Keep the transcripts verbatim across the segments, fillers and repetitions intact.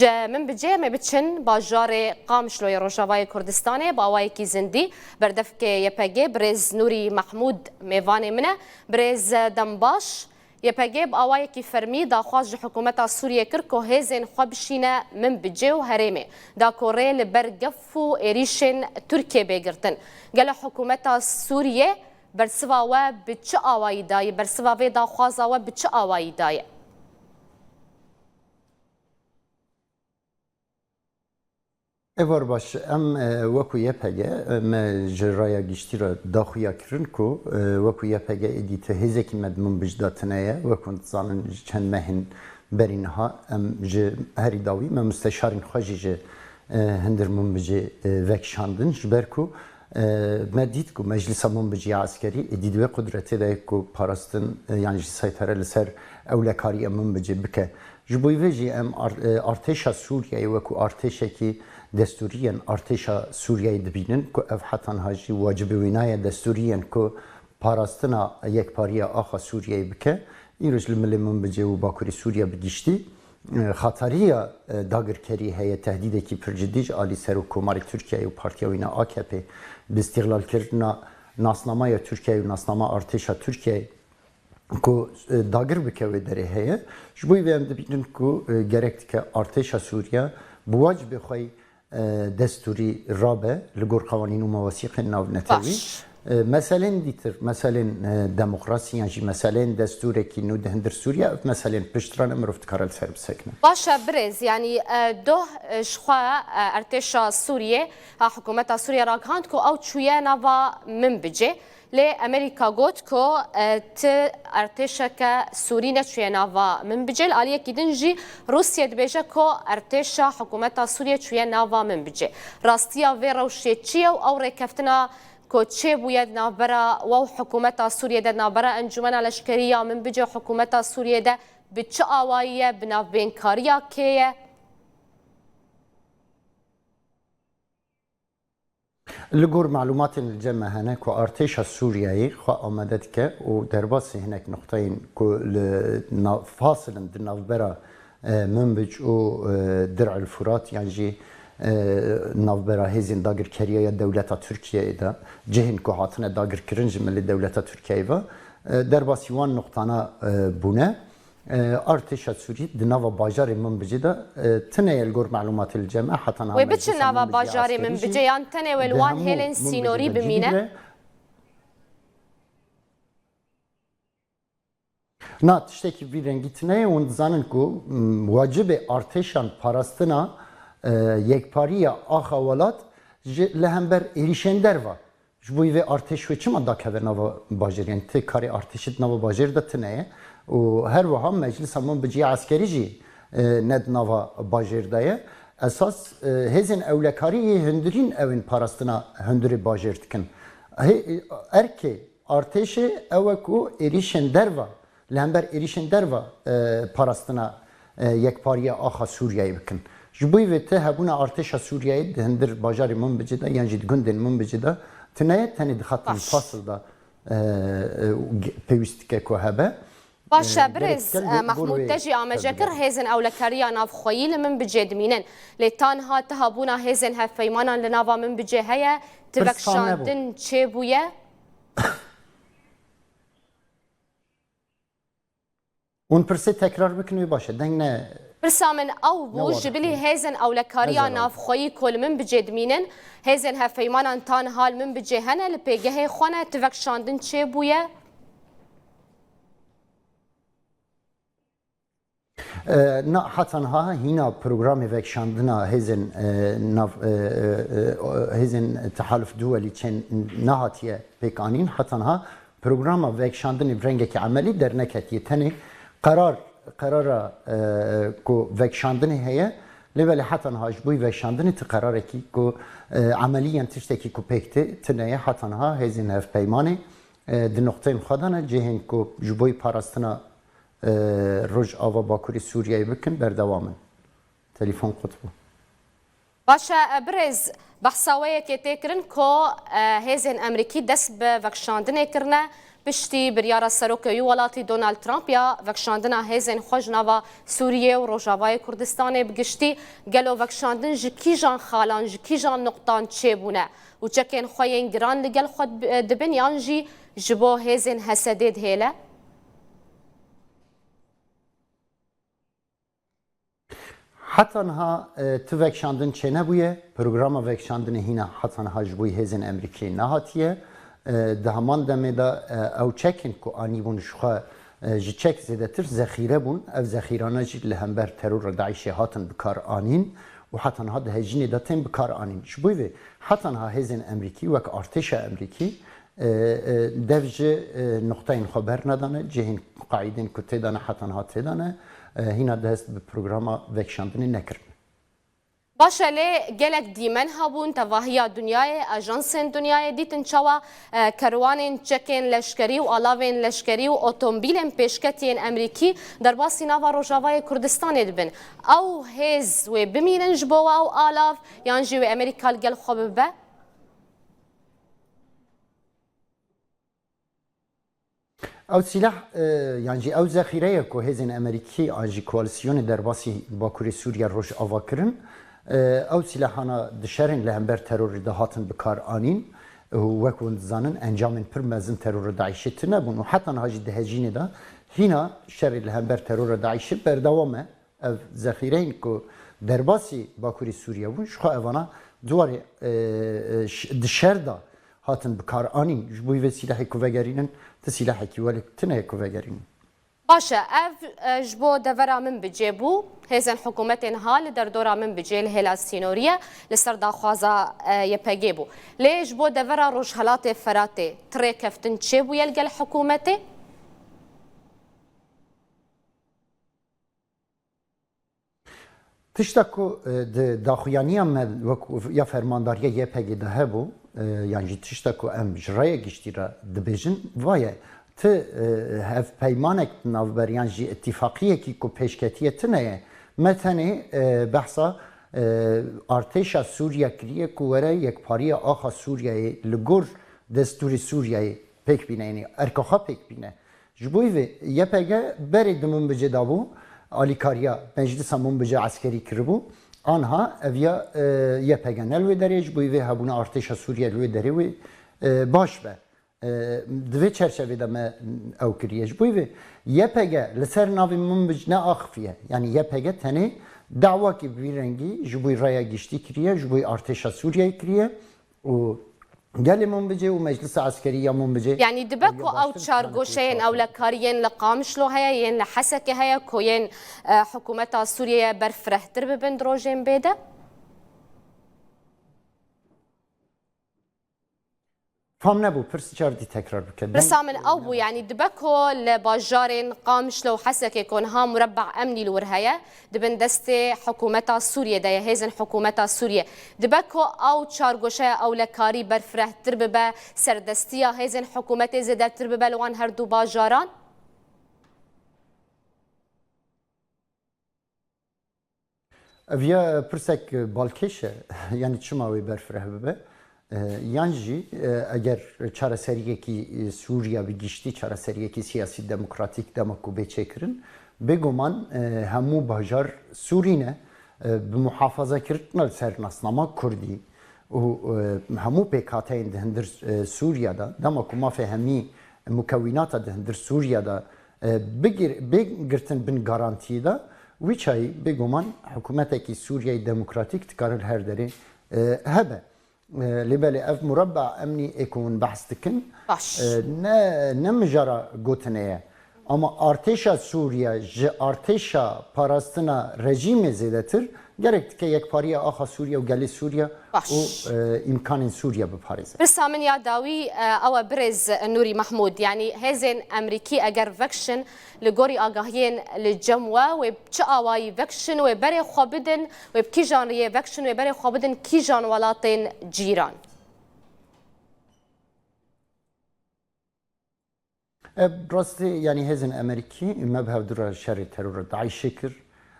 Ji Minbicê me biçin bajarê Qamişloyê Rojavayê Kurdistanê bi awayekî zindî berdevkê Y P G birêz Nûrî Mehmûd mêvanê min e. Birêz dem baş. Y P G bi awayekî fermî daxwaz ji hikûmeta Sûriyê kir ku hêzên xwe bişîne Minbicê û herêmê, da ku rê li ber gef û êrîşên Tirkiyê bê girtin. Gelo hikûmeta Sûriyê bersiva we bi çi awayî daye? Bersiva vê daxwaza we bi çi awayî daye? Êvar baş, em, e, wekû Y P G, e, me ji raya giştî re daxuya kirin ku, e, wekû Y P G êdî ti hêzekî me di Minbic de tune ye. Wekû dizanin, ji çend mehên berî niha em ji herî dawî me musteşarên xwe jî ji, e, hundir Minbicê, e, vekişandin, ji ber ku, e, me dît ku Meclisa Minbicê ya Eskerî êdî di wê qudretê de ye ku parastin, e, yan jî seytere li ser ewlekariya Minbicê bike. Ji bo vê jî em ar-, e, artêşa Sûriyeyê wekû artêşekî destûrî yên artêşa Sûriyeyê dibînin ku ev heta niha jî wacibê wîna ye destûrî yên ku parastina yekpariya axa Sûriyeyê bike. Îroj li milê Minbicê û Bakurê Sûriye bi giştî, e, xetariya, e, dagirkerî heye, tehdîdekî pir cidî ji alî Serokkomarê Tirkiyeyê û partiya wîna A K P bi îstîxlalkirina nasnameya Tirkiyeyê û nasnama artêşa Tirkiyeyê ku, e, dagir bike wê derê heye. Ji bo vê em dibînin ku, e, gerek dike artêşa Sûriye bi wacibê xwe yî, e, destûrî rabe li gor qewanîn û mewasîqên navnetewî. Baş. E, meselên dîtir, meselên, e, demokrasî yan jî meselên destûrekî nû di hundir Sûriye, ev meselên piştre ne, mirov dikare li ser bisekine. Baş e birêz, yanî, e, doh, e, ji xwe, e, artêşa Sûriyê, ha, hikûmeta Sûriyê ragihand ku ew çûye nava Minbicê. Lê Amerîka got ku, e, ti artêşeke Sûrî neçûye nava Minbicê. Li aliyekî din jî Rûsye dibêje ku artêşa hikûmeta Sûriyê çûye nava Minbicê. Rastiya vê rewşê çi ye û ew rêkeftina ku çêbûye di navbera we û hikûmeta Sûriyê de, di navbera Encûmena Leşkerî ya Minbicê û hikûmeta Sûriyê de bi çi awayî ye, bi navbênkariya kê ye? Li gor malûmatên li cem me hene ku artêşa Sûriyeyê xwe amade dike û derbasî hinek nuqteyên ku li nav-, fasil in di navbera, e, Minbic û, e, Dir'il Furat yan jî, e, navbera hêzên dagirkeriya ya dewleta Tirkiyeyê de, cihên ku hatine dagirkirin ji milê dewleta Tirkiyeyê ve, e, derbasî wan nuqtana, e, bûne. E, artêşa Sûrî di nava bajarê Minbicê de, e, tune ye li gor malûmatê li cem me, heta niha Wê biçin nava bajarê Minbicê yan tenê wê li wan hêlên sînorî bimîne? Na, tiştekî vî rengî tune ye. Hûn dizanin ku, m, wacibê artêşan parastina, e, yekpariya axa welat ji li hember êrîşên derva. Ji bo vê artêş wê çima dakeve nava bajêr? Yanî ti karê artêşî di nava bajêr de tune ye û her wiha Meclisa Minbicê ya Eskerî jî, e, ne di nava bajêr de ye. Esas, e, hêzên ewlekarî yê hundirîn ew ên parastina hundirê bajêr dikin. Hê, erkê artêşê ew e ku êrîşên derva, li hember êrîşên derva, e, parastina, e, yekpariya axa Sûriyeyê bikin. Ji bo vê ti hebûna artêşa Sûriyeyê di hundir bajarê Minbicê de yan jî di gundên Minbicê de tune ye, tenê di xetên Baş. fasil de, e, e, ge-, pêwîst dike ku hebe. Baş e, E, gerek birêz, dike li e, gor Mehmûd wê te jî amece kir, tevdibere. Hêzên ewlekariya navxweyî li Minbicê dimînin. Lê tanha ti hebûna hêzên hevpeymanan li nava Minbicê heye, ti Pirsan nebû. vekişandin çêbûye? Hûn pirsê tekrar bikin wê baş e. Deng ne. Pirsa min ew bû, Newadî. ji bilî hêzên ewlekariya Nezanan. navxweyî ku li Minbicê dimînin, hêzên hevpeymanan tanha li Minbicê hene, li pêgehê xwe ne, ti vekişandin çêbûye? E, na, heta niha hîna programê vekişandina hêzên, e, nav, e, e, e, hêzên Tehaluf Duwelî çên nehatiye pêkanîn. Heta niha programa vekişandinê bi rengekî emelî derneketiye. Tenê qerar, qerara, e, ku vekişandinê heye, lê belê heta niha ji bo vekişandinê ti qerarekî ku, e, emelî yan tiştekî ku pêk tê, tune ye. Heta niha hêzên hevpeymanê, e, di noqteyên xwe de ne, cihên ku ji bo parastina, e, Rojava Bakurê Sûriyeyê bikin, berdewam in. Telefon qut bû. Baş e, e, birêz, behsa wê yekê tê kirin ku, e, hêzên Emerîkî dest bi vekişandinê kirine, piştî biryara serokê wî welatî Donald Trump ya vekişandina hêzên xwe ji nava Sûriyê û Rojavayê Kurdistanê bi giştî. Gelo vekişandin ji kîjan xalan, ji kîjan nuqtan çêbûne û çekên xwe yên giran li gel xwe dib-, dibin yan jî ji bo hêzên H S D'ê dihêle? Heta niha, e, ti vekişandin çênebûye, programa vekişandinê hîna heta niha ji bo hêzên Emerîkî nehatiye. E, di heman demê de, e, ew çekên ku anîbûn ji xwe, e, ji çek zêdetir zexîre bûn. Ev zexîrane jî li hember terora DAIŞê hatin bi kar anîn û heta niha di hejînê de tên bi kar anîn. Ji bo vê heta niha hêzên Emerîkî wek artêşa Emerîkî e, e, dev ji, e, nuqteyên xwe bernedane, cihên qaîdên ku tê de ne heta niha tê de ne, e, hîna dest bi programa vekişandinê nekirin. Baş e, lê gelek dîmen hebûn, tevahiya dinyayê, ajansên dinyayê dîtin çawa, e, kerwanên çekên leşkerî û alavên leşkerî û otomobîlên pêşketiyên Emerîkî derbasî nava Rojavayê Kurdistanê dibin. Ew hêz wê bimînin ji bo ew alav yan jî wê Emerîka li gel xwe bibe? Ew sîlah, e, yan jî ew zexîreye ku hêzên Emerîkî an jî koalîsyonê derbasî Bakurê Sûriye Rojava kirin, e, ew sîlahana di şerên li hember terorê de hatin bi kar anîn û wek hûn dizanin encamên pir mezin terora DAIŞê tune bûn û heta niha jî di hejînê de hîna şerê li hember terora DAIŞê berdewam e. Ev zexîreyên ku derbasî Bakurê Sûriye bûn, ji xwe evana di warê, e, e, ş-, di şer de hatin bi kar anîn. Ji bo vê sîlehê ku vegerînin, ti sîlehekî welê tune ye ku vegerînin. Baş e, ev, e, ji bo devera Minbicê bû. Hêzên hikûmetê niha li derdora Minbicê li hêla sînorî ye, li ser daxwaza, e, Y P G bû. Lê ji bo devera Rojhelatê Feratê ti rêkeftin çêbûye li gel hikûmetê? Tişta ku, e, di daxuyaniya me wek ya fermandariya Y P G de hebû, e, yan jî tişta ku em ji raya giştî re dibêjin, va ye, ti, e, hevpeymanek di navber yan jî îtîfaqiyekî ku pêşketiye tune ye. Me tenê, e, behsa, e, artêşa Sûriye kiriye ku were yekpariya axa Sûriyeyê li gor destûrê Sûriyeyê pêk bîne, yanî erka xwe pêk bîne. Ji bo vê Y P G berê di Minbicê de bû, alîkariya Meclisa Minbicê eskerî kiribû. Anha ev ya, e, Y P G ne li wê derê, ji bo vê hebûna artêşa Sûriye li wê derê wê, e, baş be. E, di vê çerçevê de me ew kiriye. Ji bo vê Y P G li ser navê Minbic neaxifiye. Yanî Y P G tenê dawakî bi vî rengî ji bo raya giştî kiriye, ji bo artêşa Sûriyeyê kiriye. û gelê Minbicê û Meclisa Eskerî ya Minbicê. Yanî dibe ku ew çar goşeyên ewlekarî yên li Qamişlo heye, yên li Hesekê heye ku yên, e, hikûmeta Sûriyeyê berfirehtir bibin di rojên bê de? Fam nebû, pirs çar dî tekrar bike. Pirsa min ew bû, yanî dibe ku li bajarên Qamişlo û Hesekê ku niha murebba emnî li wir heye, di bin destê hikûmeta Sûriyê de ye, hêzên hikûmeta Sûriyê. Dibe ku ew çargoşeya ewlekarî berfirehtir bibe, serdestiya hêzên hikûmetê zêdetir bibe li wan her du bajaran? Ev ya pirsek balkêş e, yanî çima wê berfireh bibe? E, yan jî, e, eger çareseriyekî, e, Sûriye bi giştî, çareseriyekî siyasî demokratîk dema ku bê çêkirin, bêguman, e, hemû bajar Sûrî ne, e, bi muhafaza kirine li ser nasnama Kurdî û, e, hemû pêkhateyên di hundir, e, Sûriye de, dema ku mafê hemî mukewînata di hundir Sûriye de, e, bigir-, bê girtin bin garantiyê de, wî çayî bêguman hikûmetekî Sûriyeyê demokratîk dikare li her derê, e, hebe. E, lê belê ev murebba emnî ê ku hûn behs dikin, Baş. e, ne, ne mijara gotinê ye. Ama artêşa Sûriye ji artêşa parastina rejîmê zêdetir gerek dike yekpariya axa Sûriye û gelê Sûriye Baş. û, e, îmkanên Sûriye biparêze. Pirsa min ya dawî, e, ew e birêz Nûrî Mehmûd, yanî hêzên Emerîkî eger vekişin, li gorî agahiyên li cem we, wê bi çi awayî vekişin, wê berê xwe bidin, wê bi kîjan riyê vekişin, wê berê xwe bidin kîjan welatên cîran? E, rastî, yanî hêzên Emerîkî me bi hevdu re şerê terora DAIŞê kir.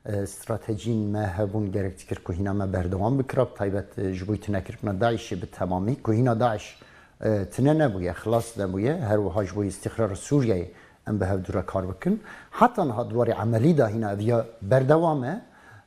e, stratejiyên me hebûn gerek dikir ku hîna me berdewam bikira, bi taybet, e, ji bo tunekirina DAIŞê bi temamî, ku hîna DAIŞ, e, tune nebûye, xilas nebûye, her wiha ji bo îstîqrara Sûriyeyê em bi hev dû re kar bikin. Heta niha di warê emelî de hîna ev ya berdewam e.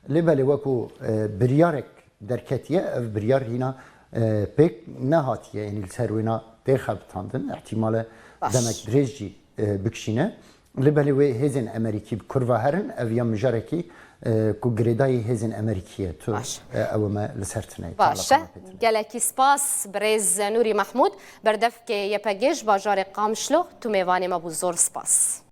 Lê belê wekû, e, biryarek derketiye, ev biryar hîna, e, pêk nehatiye, yanî li ser wêna tê xebitandin. Îhtîmal e Baş. demek dirêj jî, e, bikişîne. Lê belê wê hêzên Emerîkî bi kurva herin, ev ya mijarekî, e, ku girêdayî hêzên Emerîkî ye. Tu, Baş. e, ew me li ser tine. Baş e. Gelekî spas, birêz Nûrî Mehmûd, berdevkê Y P G ji bajarê Qamişlo, tu mêvanê me bû, zor spas.